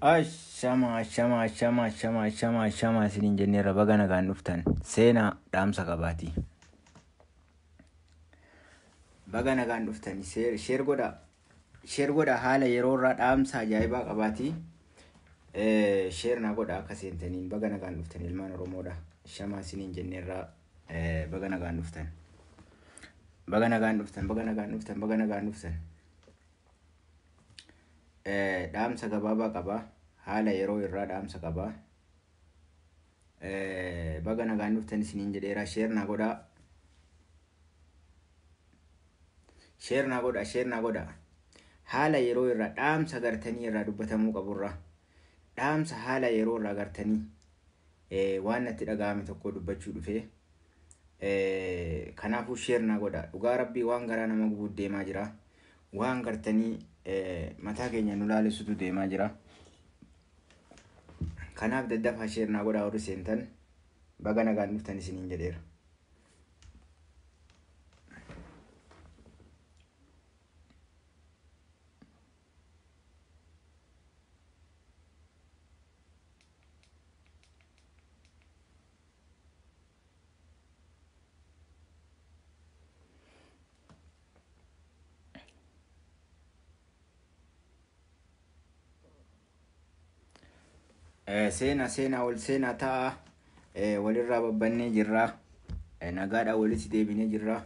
Ashama ashama ashama ashama ashama ashama isiniin jenneerra baga nagaan dhuftan seenaa dhaamsa qabaati. Baga nagaan dhuftan sheer godha sheer godha haala yeroo irraa dhaamsa ajaa'ibaa qabaati. Sheer naa godha akka seentaniin baga nagaan dhuftan ilmaan Oromoodha. Ashama isiniin jenneerra baga nagaan dhuftan. Baga nagaan dhuftan baga nagaan dhuftan baga nagaan dhuftan. Dhaamsa gabaabaa qaba. Haala yeroo irraa dhaamsa qaba. Baga nagaan dhuftan isiniin jedheera. Sheer naa godhaa. Sheer naa godhaa. Sheer naa godhaa. Haala yeroo irraa dhaamsa gartanii irraa dubbatamuu qaburraa. Dhaamsa haala yeroo irraa gartanii waan natti dhaga'ame tokko dubbachuu dhufee. Kanaafuu sheer naa godhaa. Dhugaa rabbii waan garaa nama gubuut deemaa jira. Waan gartanii mataa keenya nu laalessutu deemaa jira. Kanaaf daddafaa sheer naa godhaa warri seentan baga nagaan dhuftan isiniin jedheera. Seenaa seenaa wal seenaa ta'a walirraa babbannee jirra nagaadhaan walitti deebinee jirra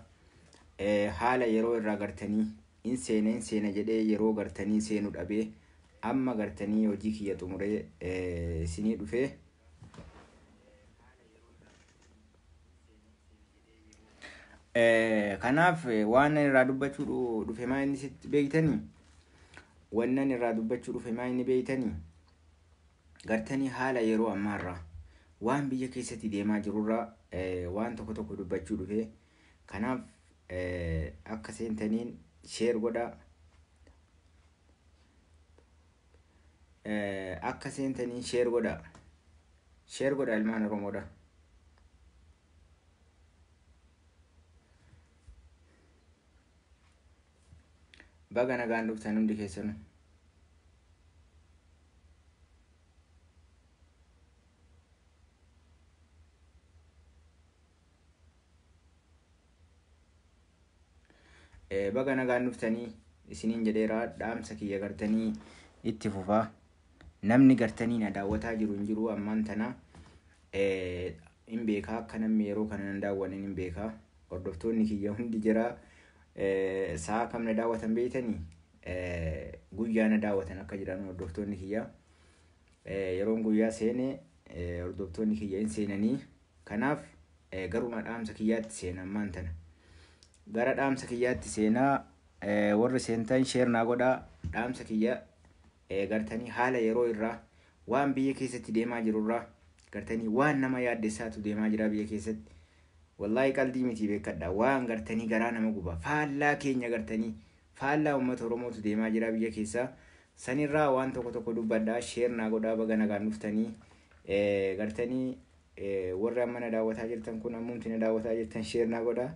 haala yeroo irraa gartanii in seena in seena jedhee yeroo gartanii seenuu dhabee amma gartanii hojii kiyya xumuree isinii dhufee. Kanaaf waan irraa dubbachuu dhufe maa inni sitti beektanii? Wannan irraa dubbachuu dhufe maa inni beektanii? Gartanii haala yeroo ammaarraa waan biyya keessatti deemaa jirurraa waan tokko tokko dubbachuu dhufe. Kanaaf akka seentaniin sheer godhaa. Akka seentaniin sheer godhaa. Sheer godhaa ilmaan Oromoodha. Baga nagaan dhuftan hundi keessanuu. Baga nagaan dhuftanii isiniin jedheera dhaamsa kiyya gartanii itti fufaa. Namni gartanii na daawwataa jiru hin jiru ammaan tana hin beekaa akka namni yeroo kana na daawwanne hin beekaa. Hordoftoonni kiyya hundi jira. Sa'a kam na daawwatan beektanii guyyaa na daawwatan akka jiran hordoftoonni kiyya. Yeroon guyyaa seene hordoftoonni kiyya hin seenanii. Kanaaf garuma dhaamsa kiyyaatti seena ammaan tana. Gara dhaamsa kiyyaatti seenaa warri seentan sheer naa godhaa dhaamsa kiyya gartanii haala yeroo irraa waan biyya keessatti deemaa jirurraa gartanii waan nama yaaddessaatu deemaa jira biyya keessatti. Wallaahi qaldii miti beekadha waan gartanii garaa nama guba faallaa keenya gartanii faallaa uummata Oromootu deemaa jira biyya keessaa. Sanirraa waan tokko tokko dubbadhaa sheer naa godhaa baga nagaan dhuftanii gartanii warri amma na daawwataa jirtan kun ammumti na daawwataa jirtan sheer naa godhaa.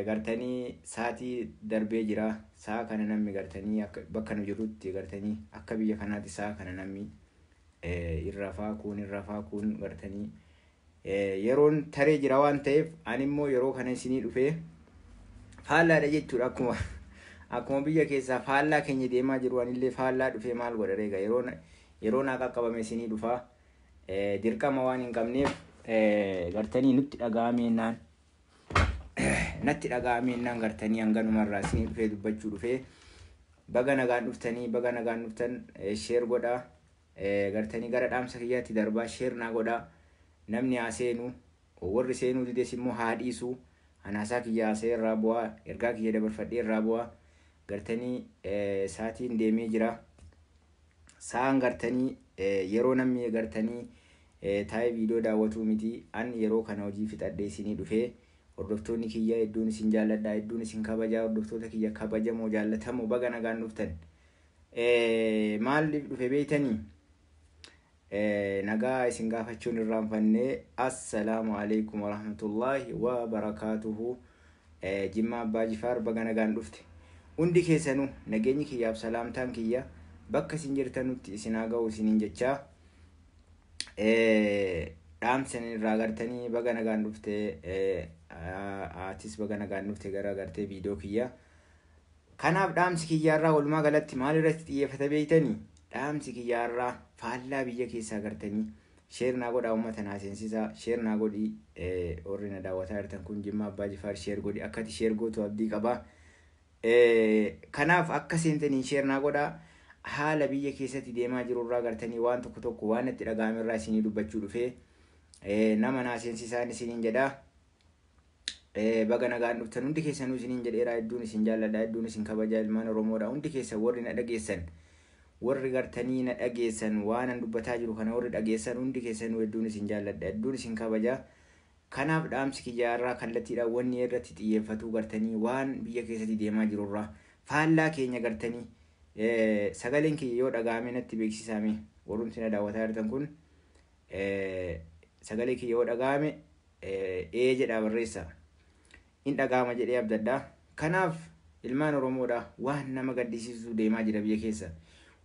Gartanii sa'aatii darbee jira. Sa'a kana namni gartanii bakka nu jirrutti gartanii akka biyya kanaatti sa'a kana namni irra faa kun irra faa kun gartanii yeroon taree jira waan ta'eef ani immoo yeroo kana isinii dhufee faallaadha jechuudha akkuma akkuma biyya keessaa faallaa keenya deemaa jiru anillee faallaa dhufee maal godha reega yeroo naa qaqqabame isinii dhufaa dirqama waan hin qabneef gartanii nutti dhaga'ameennaan natti dhaga'ameennaan gartanii hanganumarraa isinii dhufee dubbachuu dhufee baga nagaan dhuftanii baga nagaan dhuftan sheer godhaa gartanii gara dhaamsa kiyyaatti darbaa sheer naa godhaa namni haa seenu warri seenuu dides immoo haa dhiisu anaasaa kiyya haasa'ee irraa bu'aa ergaa kiyya dabarfadhee irraa bu'aa gartanii sa'aatiin deemee jira sa'aan gartanii yeroo namni gartanii taa'ee viidiyoo daawwatuu miti an yeroo kana hojii fixadhee isinii dhufee hordoftoonni kiyya hedduun isin jaalladha hedduun isin kabajaa hordoftoota kiyya kabajamoo jaallatamoo baga nagaan dhuftan maaliif dhufe beektanii nagaa isin gaafachuun irraanfannee assalaamu alaikum warahmatullaahi wabarakaatuhu Jimmaa Abbaa Jifaar baga nagaan dhufte hundi keessanuu nageenyi kiyyaaf salaamtaan kiyya Bakka isin jirtanutti isin haa ga'u isiniin jechaa. Dhaamsa irraa gartanii baga nagaan dhuftee, atis baga nagaan dhufte gara gartee viidiyoo kiyya. Kanaaf dhaamsi kiyyaarraa walumaa galatti maal irratti xiyyeeffata beektanii? Dhaamsi kiyyaarraa faallaa biyya keessaa gartanii share naa godhaa, uummata naa seensisaa, share naa godhii. Warri na daawwataa jirtan kun, Jimmaa Abbaa Jifaar, share godhi. Akkati share gootu abdii qabaa. Kanaaf akka seentaniin share naa godhaa. Haala biyya keessatti deemaa jirurraa gartanii waan tokko tokko waan itti dhaga'amerraa isinii dubbachuu dhufee, nama naa seensisaan isiniin jedhaa. Baga nagaan dhuftan hundi keessanuu isiniin jedheera. Hedduun isin jaalladha, hedduun isin kabajaa, ilmaan Oromoodha. Hundi keessan warri na dhageessan, warri gartanii na dhageessan, waan an dubbataa jiru kana warri dhageessan hundi keessanuu hedduun isin jaalladha, hedduun isin kabajaa. Kanaaf dhaamsi kiyyaarraa kallattiidhaan wanni irratti xiyyeeffatu gartanii waan biyya keessatti deemaa jirurraa faallaa keenya gartanii. Sagaleen kiyya yoo dhaga'ame natti beeksisame. Warrumti na daawwataa jirtan kun sagalee kiyya yoo dhaga'ame ee jedhaa barreessa. In dhaga'ama jedhee abdadhaa. Kanaaf ilmaan Oromoodha, waan nama gaddisiisu deemaa jira biyya keessa.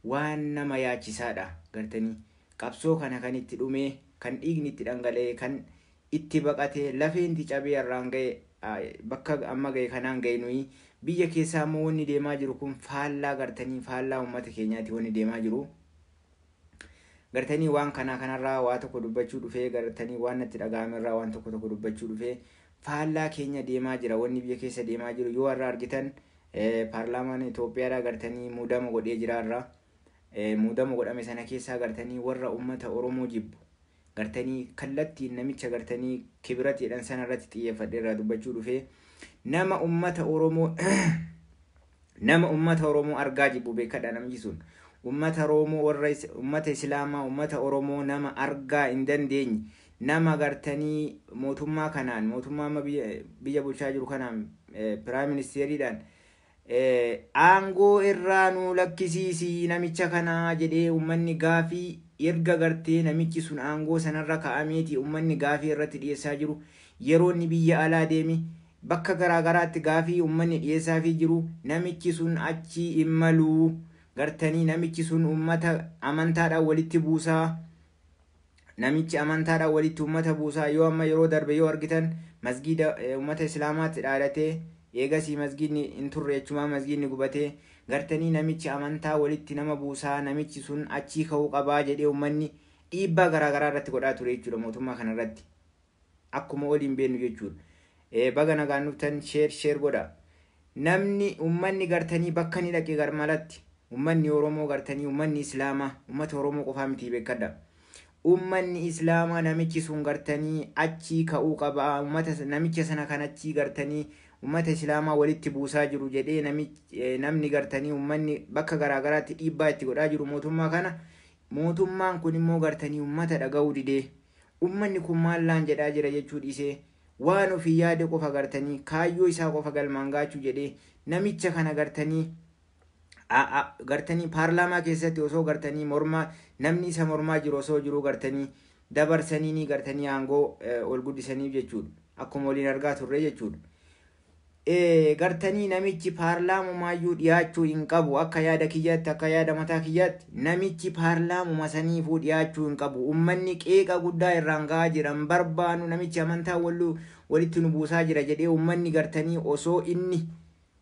Waan nama yaachisaadha gartanii. Qabsoo kana kan itti dhumee, kan dhiigni itti dhangala'ee, kan itti baqatee, lafeen itti cabee irraan ga'e, bakka amma ga'e kanaan ga'e nuyi. Biyya keessaa immoo wanni deemaa jiru kun faallaa gartanii faallaa uummata keenyaati wanni deemaa jiru. Gartanii waan kanaa kanarraa waa tokko dubbachuu dhufee, gartanii waan natti dhaga'amerraa waan tokko tokko dubbachuu dhufee. Faallaa keenya deemaa jira wanni biyya keessa deemaa jiru. Yoo har'a argitan, paarlaamaan Itoophiyaadhaa gartanii muudama godhee jira irraa. Muudama godhame sana keessaa gartanii warra uummata Oromoo jibbu gartanii kallattiin namicha gartanii Kibrat jedhan sana irratti xiyyeeffadhee irraa dubbachuu dhufee. Nama uummata Oromoo argaa jibbu beekadha. Namichi sun uummata Oromoo, warra uummata Islaamaa, uummata Oromoo nama argaa hin dandeenye, nama gartanii mootummaa kanaan, mootummaa amma biyya bulchaa jiru kanaan, prime ministeriidhaan "Aangoo irraa nu lakkisiisii namicha kanaa" jedhee uummanni gaafii erga gartee namichi sun aangoo sanarra ka'ameeti uummanni gaafii irratti dhiyeessaa jiru, yeroo inni biyya alaa deeme bakka garaagaraatti gaafii uummanni dhiyeessaafii jiru, namichi sun achi hin maluu gartanii, namichi sun uummata amantaadhaan walitti buusaa, namichi amantaadhaan walitti uummata buusaa. Yoo amma yeroo darbe yoo argitan, masgiida uummata Islaamaatti dhaadhatee, eegasii masgiidni hin turre jechumaa, masgiidni gubatee. Gartanii namichi amantaa walitti nama buusaa, namichi sun achii ka'uu qabaa jedhee uummanni dhiibbaa garaagaraa irratti godhaa ture jechuudha mootummaa kanarratti, akkuma waliin beennu jechuudha. Baga nagaan dhuftan, share share godha. Namni uummanni gartanii bakka ni dhaqe garmalatti uummanni Oromoo gartanii, uummanni Islaamaa, uummata Oromoo qofaa miti, beekadha. Uummanni Islaamaa namichi sun gartanii achii ka'uu qaba, uummata namicha sana kan achii gartanii uummata Islaamaa walitti buusaa jiru jedhee namni gartanii uummanni bakka garaagaraatti dhiibbaa itti godhaa jiru mootummaa kana. Mootummaan kun immoo gartanii uummata dhaga'uu didee, uummanni kun maallaan jedhaa jira jechuu dhiisee, waan ofii yaade qofa gartanii kaayyoo isaa qofa galmaan gaachuu jedhee namicha kana gartanii paarlaamaa keessatti osoo gartanii mormaa, namni isa mormaa jiru osoo jiru, gartanii dabarsanii ni gartanii aangoo ol guddisaniif jechuudha. Akkuma waliin argaa turre jechuudha. Gartanii namichi paarlaamumaayyuu dhiyaachuu hin qabu. Akka yaada kiyyaatti, akka yaada mataa kiyyaatti, namichi paarlaamuma saniifuu dhiyaachuu hin qabu. Ummanni qeeqa guddaa irraan gahaa jiran barbaanu, namichi amantaa walluu walitti nu buusaa jira jedhee ummanni gartanii osoo inni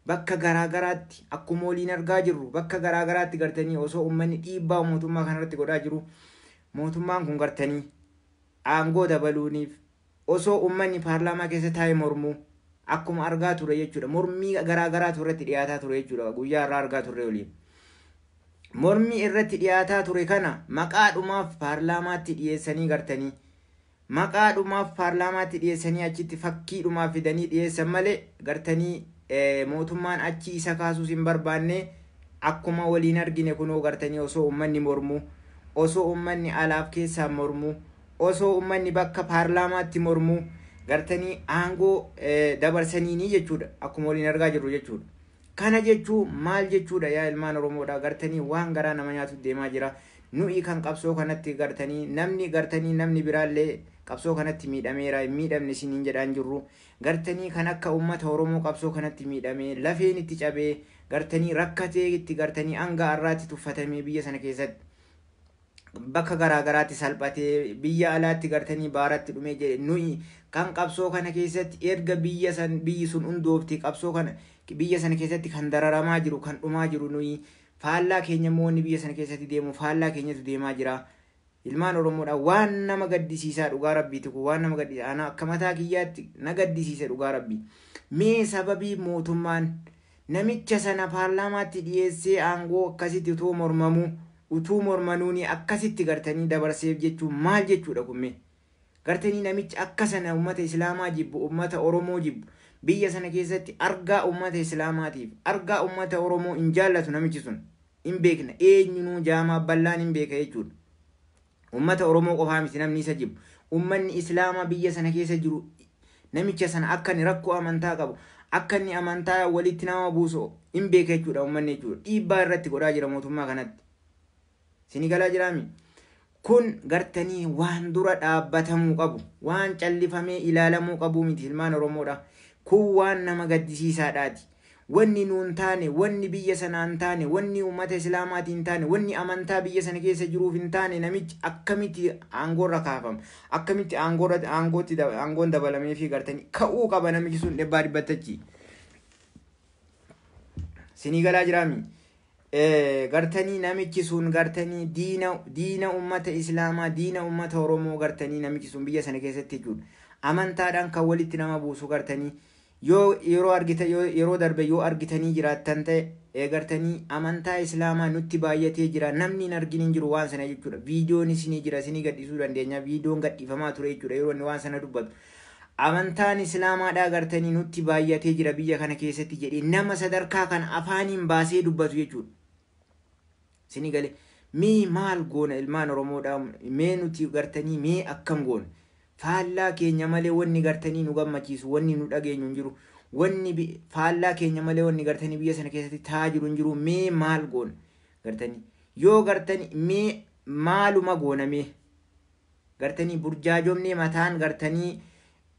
bakka garaagaraatti, akkuma waliin argaa jirru, bakka garaagaraatti gartanii osoo ummanni dhiibbaa mootummaa kanarratti godhaa jiru, mootummaan kun gartanii aangoo dabaluuniif osoo ummanni paarlaamaa keessa taa'ee mormuu, akkuma argaa ture jechuudha. Mormii garaagaraatu irratti dhiyaataa ture jechuudha. Guyyaa irraa argaa turre waliin. Mormii irratti dhiyaataa ture kana maqaadhumaaf paarlaamaatti dhiyeessanii, gartanii maqaadhumaaf paarlaamaatti dhiyeessanii, achitti fakkiidhumaaf fidanii dhiyeessan malee, gartanii mootummaan achi isa kaasuus hin barbaanne. Akkuma waliin argine kunoo gartanii osoo ummanni mormuu, osoo ummanni alaaf keessaa mormuu, osoo ummanni bakka paarlaamaatti mormuu, gartanii aangoo dabarsaniini jechuudha, akkuma waliin argaa jirru jechuudha. Kana jechuun maal jechuudha, yaa ilmaan Oromoodha? Gartanii waan garaa nama nyaatu deemaa jira. Nuyi kan qabsoo kanatti gartanii, namni gartanii namni biraallee qabsoo kanatti miidhameera, hin miidhamne isiniin jedhaan jirru. Gartanii kan akka uummata Oromoo qabsoo kanatti miidhamee, lafeen itti cabee, Gartanii rakkatee itti gartanii hanga har'aatti tuffatamee, biyya sana keessatti bakka garaa garaatti salphatee, biyya alaatti gartanii baaratti dhumee jedhe. Nuyi kan qabsoo kana keessatti erga biyya san biyyi sun hundoofti qabsoo kana biyya sana keessatti kan dararamaa jiru, kan dhumaa jiru nuyi. Faallaa keenya immoo wanni biyya sana keessatti deemu faallaa keenyatu deemaa jira. Ilmaan Oromoodha, waan nama gaddisiisaa, dhugaa rabbiiti kun waan nama gaddisiisa. Ana akka mataa kiyyaatti na gaddisiise, dhugaa rabbii. Mee sababii mootummaan namicha sana paarlaamaatti dhiyeessee aangoo akkasitti utuu mormamuu, utuu mormanuuni akkasitti gartanii dabarseef jechuun maal jechuudha kun? Mee gartanii namichi akka sana ummata islaamaa jibbu, ummata Oromoo jibbu, biyya sana keessatti argaa ummata islaamaatiif argaa ummata Oromoo hin jaallatu namichi sun. Hin beekna, eenyunuu jaamaa bal'aan hin beeka jechuudha. Ummata Oromoo qofaa miti namni isa jibbu. Ummanni islaamaa biyya sana keessa jiru namicha sana akka inni rakkoo amantaa qabu, akka inni amantaa walitti nama buusu hin beeka jechuudha ummanni jechuudha. Dhiibbaa irratti godhaa jira mootummaa kanatti. Sini galaa jiraami? Kun gartanii waan dura dhaabbatamuu qabu, waan callifamee ilaalamuu qabu miti, ilmaan Oromoodha. Kun waan nama gaddisiisaadhaati. Wanni nuun taane, wanni biyya sanaan taane, wanni uummata islaamaatiin hin taane, wanni amantaa biyya sana keessa jiruuf hin taane, namichi akkamitti aangoorra kaafama? Akkamitti aangoorra aangootti aangoon dabalamee fi gartanii ka'uu qaba namichi sun dhibbaa dhibbattachi. Sinii galaa jiraami? Gartanii namichi sun gartanii diina uummata islaamaa, diina uummata Oromoo gartanii namichi sun biyya sana keessatti jechuudha. Amantaadhaan kan walitti nama buusu gartanii yoo yeroo argita, yeroo darbe yoo argitanii jiraattan ta'e, gartanii amantaa islaamaa nutti baay'atee jira, namni hin argin hin jiru waan sana jechuudha. Viidiyoon isinii jira, isinii gadhiisuu dandeenya. Viidiyoon gadhiifamaa ture jechuudha yeroo inni waan sana dubbatu. Amantaan islaamaadhaa gartanii nutti baay'atee jira biyya kana keessatti jedhee nama sadarkaa kana afaaniin baasee dubbatu jechuudha. Isinii galee? Mee maal goona, ilmaan Oromoodhaa? Mee nuti gartanii mee akkam goona? Faallaa keenya malee wanni gartanii nu gammachiisu, wanni nu dhageenyu hin jiru. Wanni faallaa keenya malee wanni gartanii biyya sana keessatti ta'aa jiru hin jiru. Mee maal goona gartanii? Yoo gartanii mee maaluma goona? Mee gartanii burjaajomnee mataan gartanii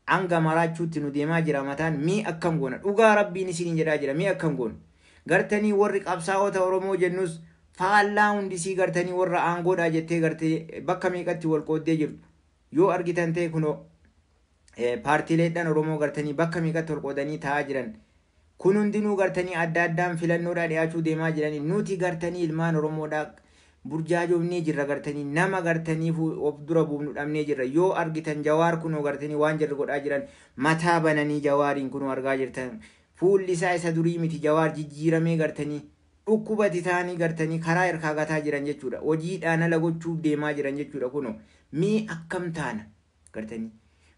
hanga maraachuutti nu deemaa jira mataan. Mee akkam goona? Dhugaa rabbiin isiniin jedhaa jira, mee akkam goona? Gartanii warri qabsaa'ota Oromoo jennus faallaa hundisii gartanii warra aangoodhaa jettee gartee bakka meeqatti wal qooddee jirtu. Yoo argitan ta'e, kunoo paartiileedhaan Oromoo gartanii bakka meeqatti wal qoodanii taa'aa jiran. Kun hundinuu gartanii adda addaan filannoodhaa dhiyaachuu deemaa jiranii. Nuti gartanii ilmaan Oromoodhaa burjaajofnee jirra, gartanii nama gartanii of dura buufnu dhabnee jirra. Yoo argitan Jawaar kunoo gartanii waan jarri godhaa jiran mataa bananii Jawaariin kunoo argaa jirtan. Fuulli isaa isa durii miti, Jawaar jijjiiramee gartanii dhukkubati ta'anii gartanii karaa hirkaa gataa jiran jechuudha. Hojiidhaan ala gochuuf deemaa jiran jechuudha kunoo. Mee akkam taana gartanii?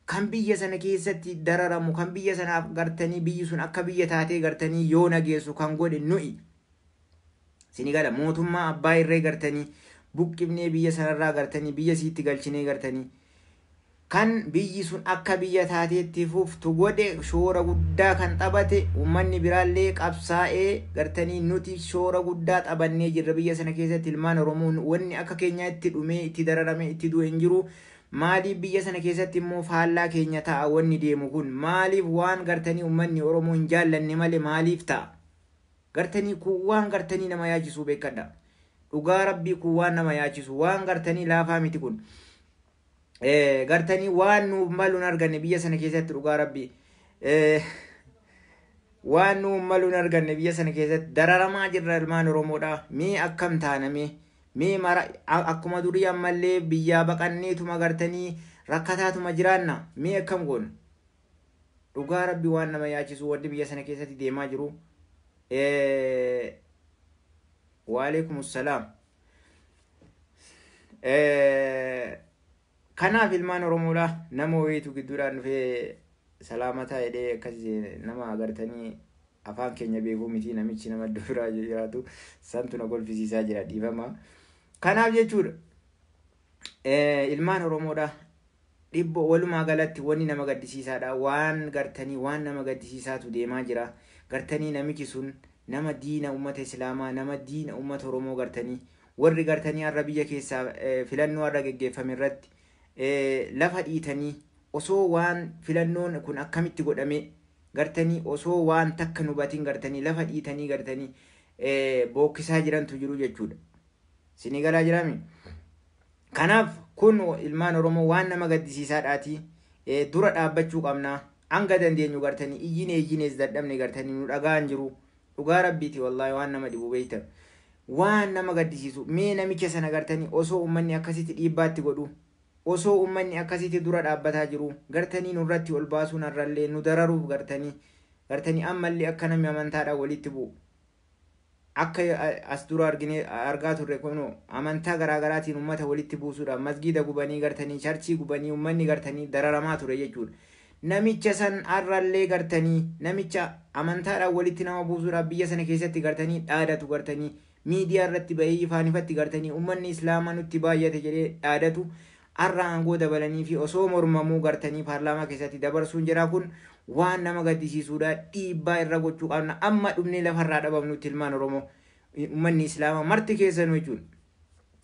Kan biyya sana keessatti dararamu, kan biyya sanaaf gartanii biyyi sun akka biyya taatee gartanii yoo nageessu kan godhe nuyi. Sini gala? Mootummaa abbaa irree gartanii buqqifnee biyya sanarraa gartanii biyya siitti galchinee gartanii kan biyyi sun akka biyya taateetti fuftu godhe, shoora guddaa kan taphate, uummanni biraallee qabsaa'ee gartanii nuti shoora guddaa taphannee jirra biyya sana keessatti. Ilmaan Oromoo wanni akka keenyaa itti dhumee, itti dararame, itti du'e hin jiru. Maaliif biyya sana keessatti immoo faallaa keenya ta'a wanni deemu kun? Maaliif waan gartanii uummanni Oromoo hin jaallanne malee maaliif ta'a? Gartanii kun waan gartanii nama yaachisuu beekadha. Dhugaa rabbii kun waan nama yaachisu, waan gartanii laafaa miti kun. Gartanii waan nuuf malu hin arganne biyya sana keessatti, dhugaa rabbii. Waan nuuf malu hin arganne biyya sana keessatti, dararamaa jirra ilmaan Oromoodha. Mee akkam taana mee? Mee mara akkuma durii ammallee biyyaa baqanneetuma gartanii rakkataatuma jiraanna? Mee akkam goona? Dhugaa rabbi waan nama yaachisu wanti biyya sana keessatti deemaa jiru. Waalaikum salaam. Kanaaf ilmaan Oromoodha, nama wayiitu gidduudhaan dhufee salaamataa jedhee akkas nama agartanii afaan keenya beekuu miti namichi, nama iddoo biraa jiraatu santu na kolfisiisaa jira, dhiifama. Kanaaf jechuudha, ilmaan Oromoodha, dhibbo walumaa galatti wanni nama gaddisiisaadha, waan gartanii waan nama gaddisiisaatu deemaa jira. Gartanii namichi sun nama diina uummata islaamaa, nama diina uummata Oromoo. Gartanii warri gartanii har'a biyya keessaa filannoo har'a geggeeffame irratti lafa dhiitanii osoo waan filannoon kun akkamitti godhame Gartanii osoo waan takka nu batin gartanii lafa dhiitanii gartanii bookkisaa jirantu jiru jechuudha. Sinii galaa jiraami? Kanaaf kun ilmaan Oromoo waan nama gaddisiisaadhaati. Dura dhaabbachuu qabna. Hanga dandeenyu gartanii iyyine iyyinees dadhabne, gartanii nu dhagaan jiru. Dhugaa rabbiiti, wallaahi waan nama dhibu beektan. Waan nama gaddisiisu, mee namicha sana gartanii osoo uummanni akkasitti dhiibbaatti godhu, osoo uummanni akkasitti dura dhaabbataa jiru, gartanii nurratti ol baasuun har'allee nu dararuuf gartanii ammallee akka namni amantaadhaan walitti bu'u. Akka as dura argine argaa turre kun amantaa garaagaraatiin uummata walitti buusuudhaan masgiida gubanii, gartanii charchii gubanii, uummanni gartanii dararamaa ture jechuudha. Namicha san har'allee gartanii namicha amantaadhaan walitti nama buusuudhaaf biyya sana keessatti gartanii dhaadatu, gartanii miidiyaa irratti bahee ifaan ifatti gartanii uummanni islaamaa nutti baay'ate jedhee dhaadatu, har'a aangoo dabalanii fi osoo mormamuu gartanii paarlaamaa keessatti dabarsuun jira. Kun waan nama gaddisiisuudha. Dhiibbaa irra gochuu qabna amma dhumnee lafarraa dhabamnutti, ilmaan Oromoo, uummanni islaamaa marti keessanuu jechuudha.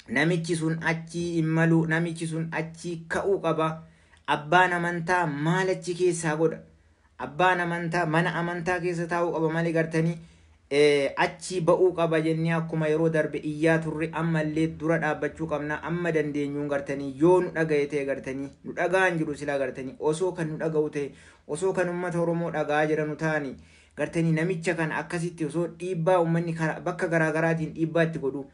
Namichi sun achii hin malu, namichi sun achii ka'uu qaba. Abbaan amantaa maal achi keessaa godha? Abbaan amantaa mana amantaa keessa taa'uu qaba malee gartanii achii ba'uu qaba jennee akkuma yeroo darbe iyyaa turre ammallee dura dhaabbachuu qabna amma dandeenyuun. Gartanii yoo nu dhaga'e ta'e, gartanii nu dhaga'an jiru silaa, gartanii osoo kan nu dhaga'u ta'e, osoo kan uummata Oromoo dhaga'aa jiranu ta'anii, gartanii namicha kana akkasitti osoo dhiibbaa uummanni bakka garaagaraatiin dhiibbaa itti godhu,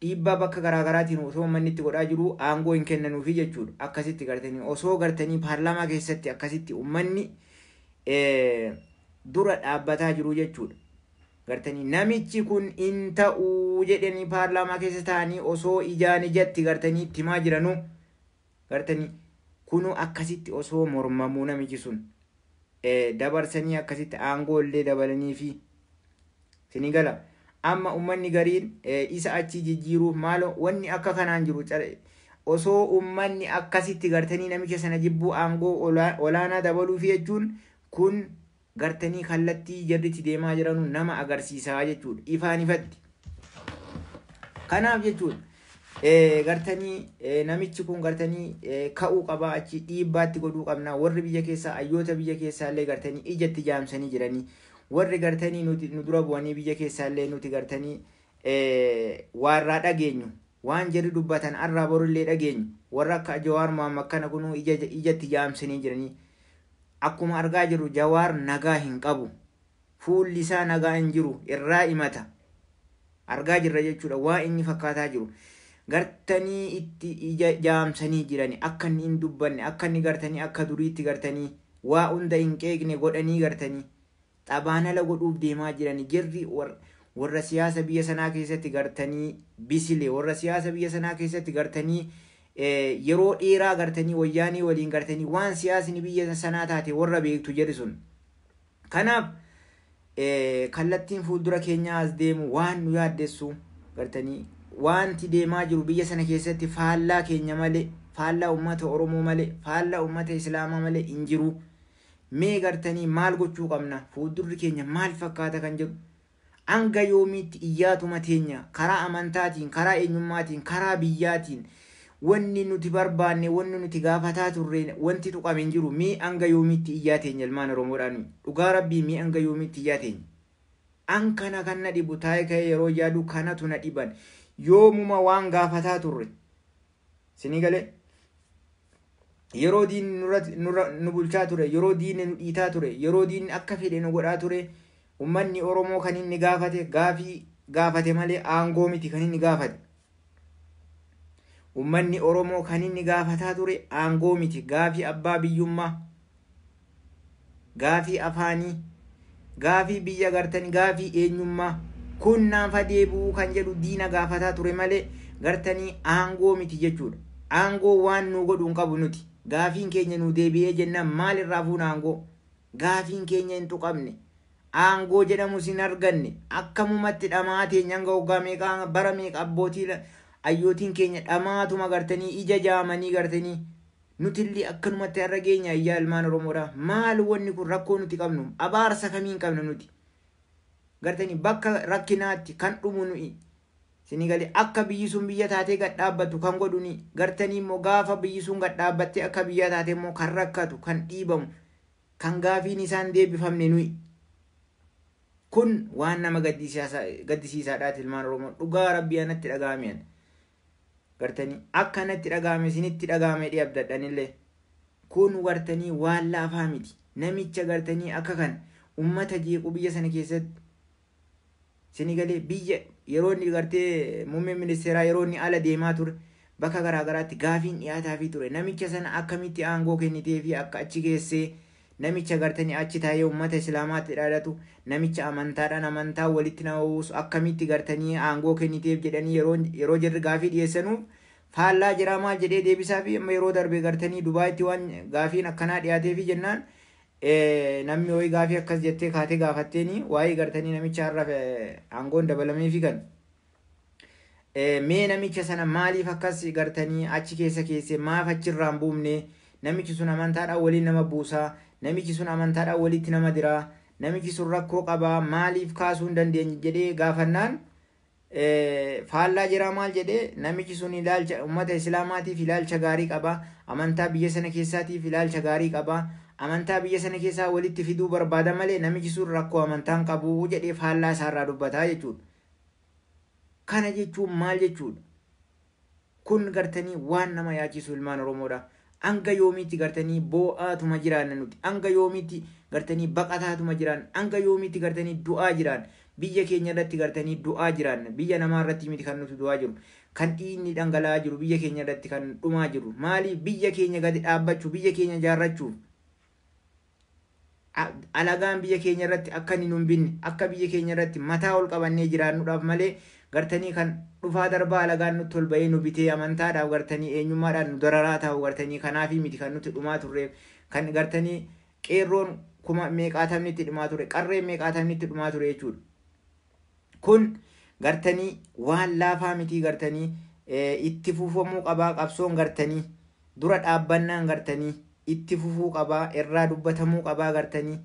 dhiibbaa bakka garaagaraatiin osoo uummanni itti godhaa jiru, aangoo hin kennanuufi jechuudha. Akkasitti gartanii osoo gartanii paarlaamaa keessatti akkasitti uummanni dura dhaabbataa jiru jechuudha. Gartanii namichi kun hin ta'uu jedhanii paarlaamaa keessa ta'anii osoo ijaan ijatti gartanii itti himaa jiranu, gartanii kunuu akkasitti osoo mormamuu, namichi sun dabarsanii akkasitti aangoo illee dabalanii fi sinii gala. Amma uummanni gariin isa achi jijjiiruuf maaloo wanni akka kanaan jiru, osoo uummanni akkasitti gartanii namicha sana jibbuu aangoo olaanaa dabaluufi jechuun kun gartanii kallattii jarritti deemaa jiranu nama agarsiisaa jechuudha ifaan ifatti. Kanaaf jechuudha gartanii namichi kun gartanii ka'uu qaba achi, dhiibbaatti godhuu qabna. Warri biyya keessaa, hayyoota biyya keessaa illee gartanii ijatti jaamsanii jiranii, warri gartanii nuti nu dura bu'anii biyya keessaa illee nuti gartanii waarraa dhageenyu, waan jarri dubbatan arraa borullee dhageenyu, warra akka Jawaar Mohammad kana kunuu ijatti jaamsanii jiranii. Akkuma argaa jirru Jawaar nagaa hin qabu, fuulli isaa nagaa hin jiru, irraa himata argaa jirra jechuudha. Waa inni fakkaataa jiru gartanii itti ija jaamsanii jirani, akka inni hin dubbanne, akka inni gartanii akka duriitti gartanii waa hunda hin qeeqne godhanii gartanii xabaanala godhuuf deemaa jirani. Jirri warra siyaasa biyya sanaa keessatti gartanii bisile, warra siyaasa biyya sanaa keessatti gartanii yeroo dheeraa gartanii wayyaanii waliin gartanii waan siyaasni biyya sanaa taate warra beektu jedhi sun. Kanaaf kallattiin fuuldura keenyaa as deemu waan nu yaaddessu, gartanii wanti deemaa jiru biyya sana keessatti faallaa keenya malee, faallaa uummata Oromoo malee, faallaa uummata Islaamaa malee hin jiru. Mee gartanii maal gochuu qabna? Fuuldurri keenya maal fakkaata kan jedhu, hanga yoomiitti iyyaatuma teenya? Karaa amantaatiin, karaa eenyummaatiin, karaa biyyaatiin wanni nuti barbaanne, wanni nuti gaafataa turre, wanti tuqame hin jiru. Mee hanga yoomiitti iyyaa teenya, ilmaan Oromoodhaan? Dhugaa rabbii, mee hanga yoomiitti iyyaa teenya? An kana kan na dhibu, taa'ee ka'ee yeroo yaadu kanatu na dhiban. Yoomuma waan gaafataa turre sinii galee, yeroo diinni nu bulchaa ture, yeroo diinni nu dhiitaa ture, yeroo diinni akka fedhe nu godhaa ture, ummanni Oromoo kan inni gaafate gaafii gaafate malee aangoo miti kan inni gaafate. Ummanni Oromoo kan inni gaafataa ture aangoo miti, gaafii abbaa biyyummaa, gaafii afaanii, gaafii biyya gartanii, gaafii eenyummaa kun naafa deebi'uu kan jedhu diina gaafataa ture malee gartanii aangoo miti jechuudha. Aangoo waan nu godhu hin qabu nuti. Gaafiin keenya nu deebi'ee jennaan maal irraa fuuna aangoo? Gaafiin keenya hin tuqamne. Aangoo jedhamus hin arganne. Akkamumatti dhamaa teenya hanga waggaa meeqaa, bara meeqa, abbootii ayyootiin keenya dhamaatuma gartanii ija jaamanii gartanii nutillee akkanumatti har'a geenya ayyaa ilmaan Oromoodha. Maal wanni kun rakkoo nuti qabnu? Abaarsa kamiin qabna nuti? Gartanii bakka rakkinaatti kan dhumu nuyi. Sinii galee, akka biyyi sun biyya taatee gad dhaabbattu kan godhu ni, gartanii immoo gaafa biyyi sun gad dhaabbattee akka biyya taatee immoo kan rakkatu, kan dhiibamu. Kan gaafiin isaan deebifamne nuyi. Kun waan nama gaddisiisaadhaati ilmaan Oromoo. Dhugaa rabbii anatti dhaga'ame. Gartanii akka anatti dhaga'ame isinitti dhaga'ame dhiyaabdadhanillee. Kun gartanii waan laafaa miti. Namicha gartanii akka kan ummata jeequu biyya sana keessatti. Sini galee biyya yeroo inni gartee muummeen ministeeraa yeroo inni ala deemaa ture bakka garaagaraatti gaafiin dhiyaataafii ture. Namicha sana akkamitti aangoo kennitee fi akka achi geessee namicha gartanii achi taa'ee uummata islaamaatti dhaadatu, namicha amantaadhaan amantaa walitti nama buusu akkamitti gartanii aangoo kenniteef jedhanii yeroo jirri gaafii dhiyeessanuuf faallaa jiraa maal jedhee deebisaa fi amma yeroo darbe gartanii Dubaayitti waan gaafiin akkanaa dhiyaateefi jennaan namni wayii gaafii akkas jettee kaatee gaafatteeni waa'ee gartanii namicha har'a aangoon dabalameefi kan. Mee namicha sana maaliif akkas gartanii achi keessa keessee maaf achirraa hin buufne? Namichi sun amantaadhaan waliin nama buusaa, namichi sun amantaadhaan walitti nama diraa, namichi sun rakkoo qabaa, maaliif kaasuu hin dandeenye jedhee gaafannaan faallaa jiraa maal jedhee namichi sun ilaalcha uummata islaamaatiif ilaalcha gaarii qabaa, amantaa biyya sana keessaatiif ilaalcha gaarii qabaa, amantaa biyya sana keessaa walitti fiduu barbaada malee namichi sun rakkoo amantaan qabu jedhee faallaa isaarraa dubbataa jechuudha. Kana jechuun maal jechuudha? Kun gartanii waan nama yaachisu ilmaan Oromoodha. Hanga yoomiitti gartanii boo'aatuma jiraanna nuti? Hanga yoomiitti gartanii baqataatuma jiraanna? Hanga yoomiitti gartanii du'aa jiraanna? Biyya keenya irratti gartanii du'aa jiraanna. Biyya namaa irratti miti kan nuti du'aa jiru. Kan dhiigni dhangala'aa jiru biyya keenya irratti kan dhumaa jiru. Maaliif biyya keenya gadi dhaabbachuu, biyya keenya ijaarrachuuf? Alagaan biyya keenya irratti akka inni nu hin binne, akka biyya keenya irratti mataa ol qabannee jiraannuudhaaf malee gartanii kan dhufaa darbaa alagaan nutti ol ba'ee nu bitee amantaadhaaf gartanii eenyummaadhaan nu dararaa ta'u gartanii kanaafi miti kan nuti dhumaa turreef, kan gartanii qeerroon kuma meeqaatamni itti dhumaa ture, qarreen meeqaatamni itti dhumaa ture jechuudha. Kun gartanii waan laafaa miti gartanii itti fufamuu qabaa qabsoon gartanii dura dhaabbannaan gartanii itti fufuu qabaa, irraa dubbatamuu qabaa gartanii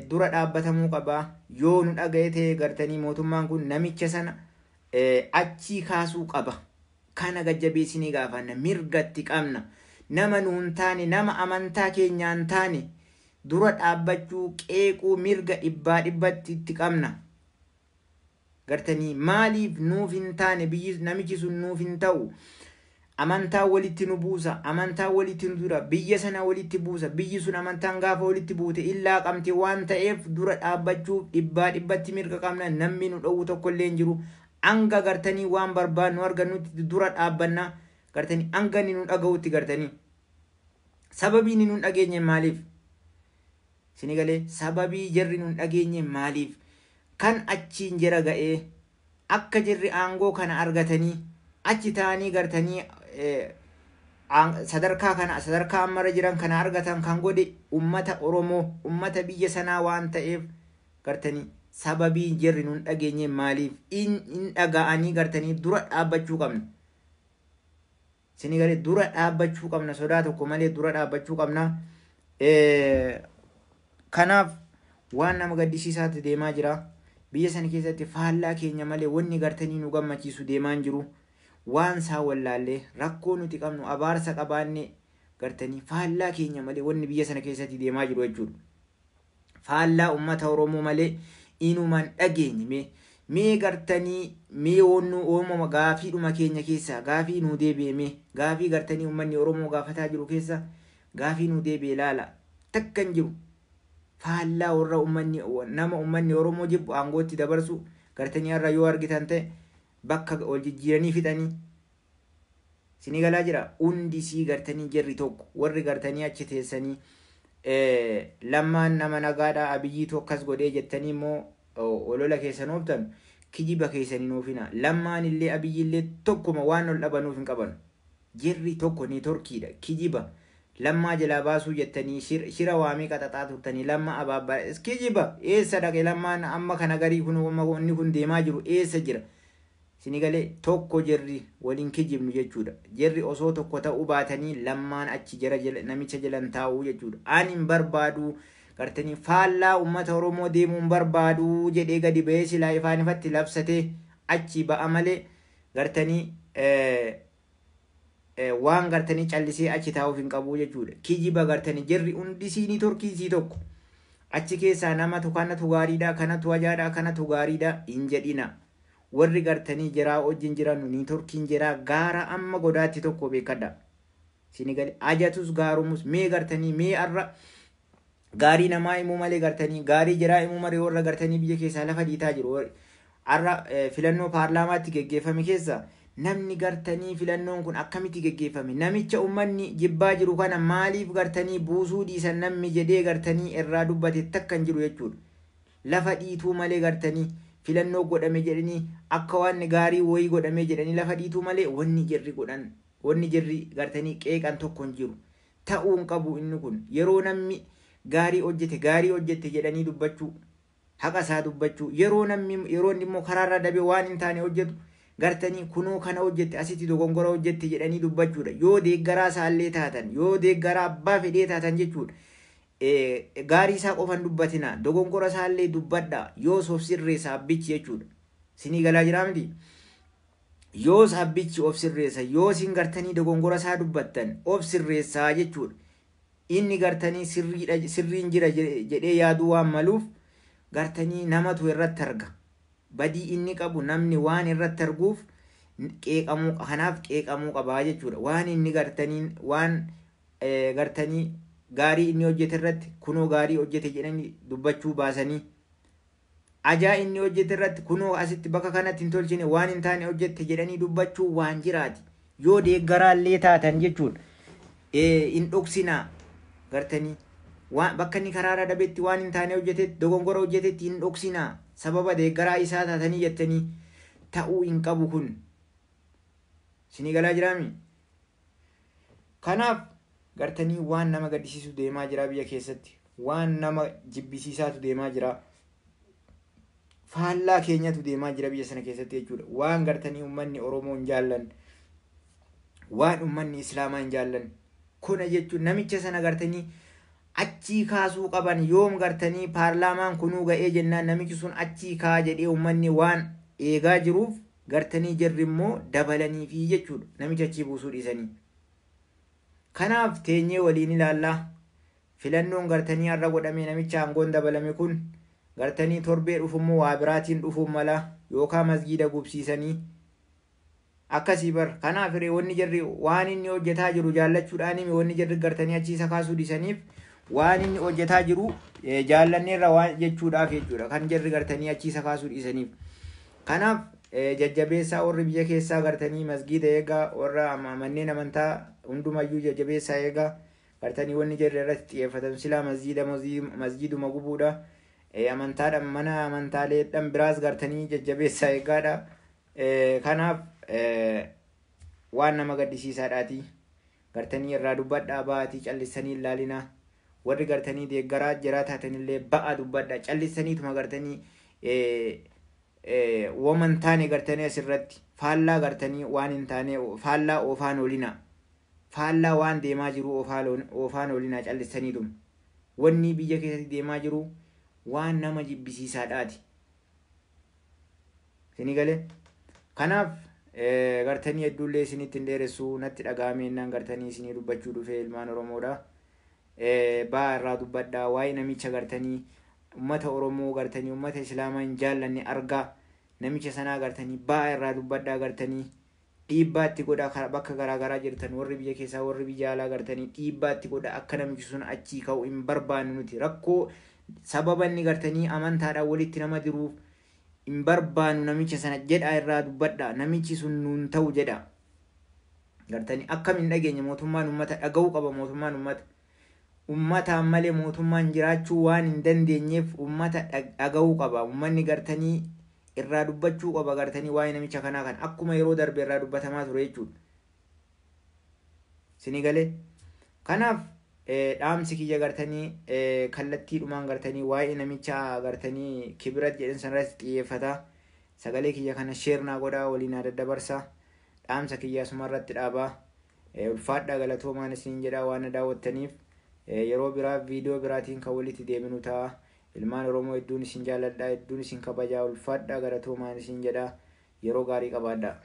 dura dhaabbatamuu qabaa. Yoo nu dhaga'e ta'e gartanii mootummaan kun namicha sana achii kaasuu qaba. Kana gajjabeessinii gaafanna, mirgatti qabna. Nama nuun taane, nama amantaa keenyaan taane dura dhaabbachuu, qeequu mirga dhibbaa dhibbatti itti qabna. Gartanii maaliif nuuf hin taane biyyi namichi sun nuuf hin ta'u? Amantaa walitti nu buusa, amantaa walitti nu dura, biyya sana walitti buusa. Biyyi sun amantaan gaafa walitti buute illaa qabte waan ta'eef dura dhaabbachuu dhibbaa dhibbatti mirga qabna. Namni nu dhowwu tokko illee hin jiru. Hanga gartanii waan barbaadnu argannutti dura dhaabbanna gartanii hanga inni nu dhaga'utti gartanii. Sababii inni nu dhageenye maaliif? Sini galee sababii jarri nu dhageenye maaliif? Kan achiin jara ga'ee akka jarri aangoo kana argatanii achi ta'anii gartanii sadarkaa kana sadarkaa ammarra jiran kana argatan kan godhe ummata Oromoo, ummata biyya sanaa waan ta'eef gartanii sababii jarri nun dhageenye maaliif? In dhaga'anii gartanii dura dhaabbachuu qabna. Sini galee dura dhaabbachuu qabna, sodaa tokko malee dura dhaabbachuu qabna. Kanaaf waan nama gaddisiisaatti deemaa jira. Biyya sana keessatti faallaa keenya malee wanni gartanii nu gammachiisu deemaa hin jiru. Waan isaa wallaallee rakkoo nuti qabnu abaarsa qabaanne gartanii faallaa keenya malee wanni biyya sana keessatti deemaa jiru jechuudha. Faallaa uummata Oromoo malee inumaan dhageenye mee gartanii mee woonnuu uumama gaafiidhuma keenya keessaa gaafii nuu deebi'e mee gaafii gartanii uummanni Oromoo gaafataa jiru keessa gaafii nuu deebi'e ilaala takka hin jiru. Faallaa warra uummanni nama uummanni Oromoo jibbu aangootti dabarsu gartanii har'a yoo argitan ta'e bakka ol jijjiiranii fixanii sinii galaa jira. Hundi sii gartanii jarri tokko warri gartanii achi teessanii lammaan nama nagaadhaa Abiyyiitu akkas godhee jettanii immoo olola keessan ooftan kijiba keessanii nuufina. Lammaan illee Abiyyillee tokkuma waan ol dhabanuuf hin qaban. Jarri tokko neetworkiidha kijiba. Lammaa jalaa baasuu jettanii shira waamii qaxaxaa turtanii lamma abaabbaa kijiba eessa dhaqe lammaan amma kana garii kun inni kun deemaa jiru eessa jira? Sini galee tokko jarri waliin kijibnu jechuudha. Jarri osoo tokko ta'uu baatanii lammaan achi jara namicha jalan taa'uu jechuudha. Ani hin barbaadu gartanii faallaa uummata Oromoo deemuu hin barbaadu jedhee gadi ba'ee silaa ifaan ifatti labsatee achi ba'a malee gartanii Waan gartanii callisee achi taa'uuf hin qabu jechuudha. Kijiba gartanii jirri hundi ni torkiisii tokko. Achi keessaa namatu kanatu gaariidha, kanatu ajaadha, kanatu gaariidha hin jedhina. Warri gartanii jiraa wajjin jiran ni torkiin jiraa gaara amma godaatti tokko beekadha. Sini gali ajatus gaarumus mee gartanii mee arra gaarii namaa himuu malee gartanii gaarii jiraa himuu malee warra gartanii biyya keessaa lafa dhiitaa jiru. Arra filannoo paarlaamaatti geggeeffame keessa namni gartanii filannoon kun akkamitti geggeeffame, namicha ummanni jibbaa jiru kana maaliif gartanii buusuu dhiisan namni jedhee gartanii irraa dubbate takka hin jiru jechuudha. Lafa dhiituu malee gartanii filannoo godhame jedhanii akka waan gaarii wayii godhame jedhanii lafa dhiituu malee wanni jirri godhan, wanni jirri gartanii qeeqan tokko hin jiru. Ta'uu hin qabu inni kun. Yeroo namni gaarii hojjete gaarii hojjete jedhanii dubbachuu, haqa isaa dubbachuu, yeroo namni yeroo inni immoo karaarra dabe waan hin taane hojjetu gartanii kunoo kana hojjette, asitti dogongora hojjette jedhanii dubbachuudha. Yoo deeggaraa isaallee taatan, yoo deeggaraa abbaa fedhee taatan jechuudha. Gaarii isaa qofan dubbatina, dogongora isaallee dubbadha yoo of sirreessa abbichi jechuudha. Sinii galaa jiraa miti? Yoos abbichi of sirreessa, yoo isin gartanii dogongora isaa dubbattan of sirreessaa jechuudha. Inni gartanii sirriidha, sirriin jira jedhee yaaduu waan maluuf gartanii namatu irratti arga. Badii inni qabu namni waan irratti arguuf qeeqamuu, kanaaf qeeqamuu qabaa jechuudha. Waan inni gartanii waan gartanii gaarii inni hojjete irratti kunoo gaarii hojjete jedhanii dubbachuu baasanii, ajaa inni hojjete irratti kunoo asitti bakka kanatti hin tolchine, waan hin taane hojjette jedhanii dubbachuu waan jiraati. Yoo deeggaraallee taatan jechuudha. Hin dhoksinaa gartanii waan bakka inni karaarra dabetti waan hin taane hojjetetti, dogongora hojjetetti hin dhoksinaa. Sababa deeggaraa isaa taatanii jettanii ta'uu hin qabu kun. Sinii galaa jiraami? Kanaaf gartanii waan nama gaddisiisu deemaa jira biyya keessatti. Waan nama jibbisiisaatu deemaa jira. Faallaa keenyatu deemaa jira biyya sana keessatti jechuudha. Waan gartanii uummanni Oromoo hin jaallan, waan uummanni Islaamaa hin jaallan. Kuna jechuun namicha sana gartanii achii kaasuu qaban. Yoom gartanii paarlaamaan kunuu ga'ee jennaan namichi sun achii kaa jedhee uummanni waan eegaa jiruuf gartanii jarri immoo dabalaniifi jechuudha, namicha achii buusuu dhiisanii. Kanaaf teenyee waliin ilaallaa. Filannoon gartanii har'a godhamee namicha aangoon dabalame kun gartanii torbee dhufummoo waa biraatiin dhufuun mala, yookaan masgiida gubsiisanii akkasii bar. Kanaaf hiree wanni jarri waan inni hojjetaa jiru jaallachuudhaan himi, wanni jarri gartanii achii isa kaasuu dhiisaniif waan inni hojjetaa jiru jaallanneerra waan jechuudhaaf jechuudha kan jarri gartanii achii isa kaasuu dhiisaniif. Kanaaf jajjabeessaa warri biyya keessaa gartanii masgiida eegaa, warra manneen amantaa hundumayyuu jajjabeessaa eegaa. Gartanii wanni jarri irratti xiyyeeffatan silaa masgiida masgiiduma gubuudha. Amantaadhaan mana amantaaleedhaan biraas gartanii jajjabeessaa eegaadha. Kanaaf waan nama gaddisiisaadhaati. Gartanii irraa dubbadhaa, ba'aatii callisanii ilaalinaa. Warri gartanii deeggaraa jiraa taatanillee ba'a dubbadhaa, callisaniituma gartanii woman taane gartanii asirratti faallaa gartanii waan hin taane faallaa oofaan oolinaa. Faallaa waan deemaa jiru oofaan oolinaa callisaniituma. Wanni biyya keessatti deemaa jiru waan nama jibbisiisaadhaati. Isinii galee? Kanaaf gartanii hedduullee isinitti hin dheeressu, natti dhaga'ameennaan gartanii isinii dubbachuu dhufee ilmaan Oromoodha. Ba'aa irraa dubbadhaa waa'ee namicha gartanii uummata Oromoo gartanii uummata Islaamaa hin jaallanne argaa namicha sanaa gartanii ba'aa irraa dubbadhaa, gartanii dhiibbaatti godhaa. Bakka garaagaraa jirtan, warri biyya keessaa, warri biyya alaa, gartanii dhiibbaatti godhaa akka namichi sun achii ka'u hin barbaannu nuti. Rakkoo sababa inni gartanii amantaadhaan walitti nama diruuf hin barbaannu namicha sana jedhaa irraa dubbadhaa, namichi sun nuun ta'u jedha. Gartanii akkam hin dhageenye mootummaan uummata dhaga'uu qaba. Mootummaan uummata, uummataan malee mootummaan jiraachuu waan hin dandeenyeef uummata dhaga'uu qaba. Uummanni gartanii irraa dubbachuu qaba gartanii waa'ee namicha kanaa kan akkuma yeroo darbe irraa dubbatamaa ture jechuudha. Sinii galee? Kanaaf dhaamsi kiyya gartanii kallattiidhumaan gartanii waa'ee namicha gartanii Kibirat jedhan sanarratti xiyyeeffata. Sagalee kiyya kana share naa godhaa, waliin haa daddabarsaa. Dhaamsa kiyya asumarratti dhaabaa. Ulfaadhaa, galatoomaan isiniin jedhaa waan na daawwattaniif. Yeroo biraa viidiyoo biraatiin kan walitti deebinu ta'a. Ilmaan Oromoo, hedduun isin jaalladha, hedduun isin kabajaa, ulfaadhaa, galatoomaan isin jedhaa. Yeroo gaarii qabaadhaa.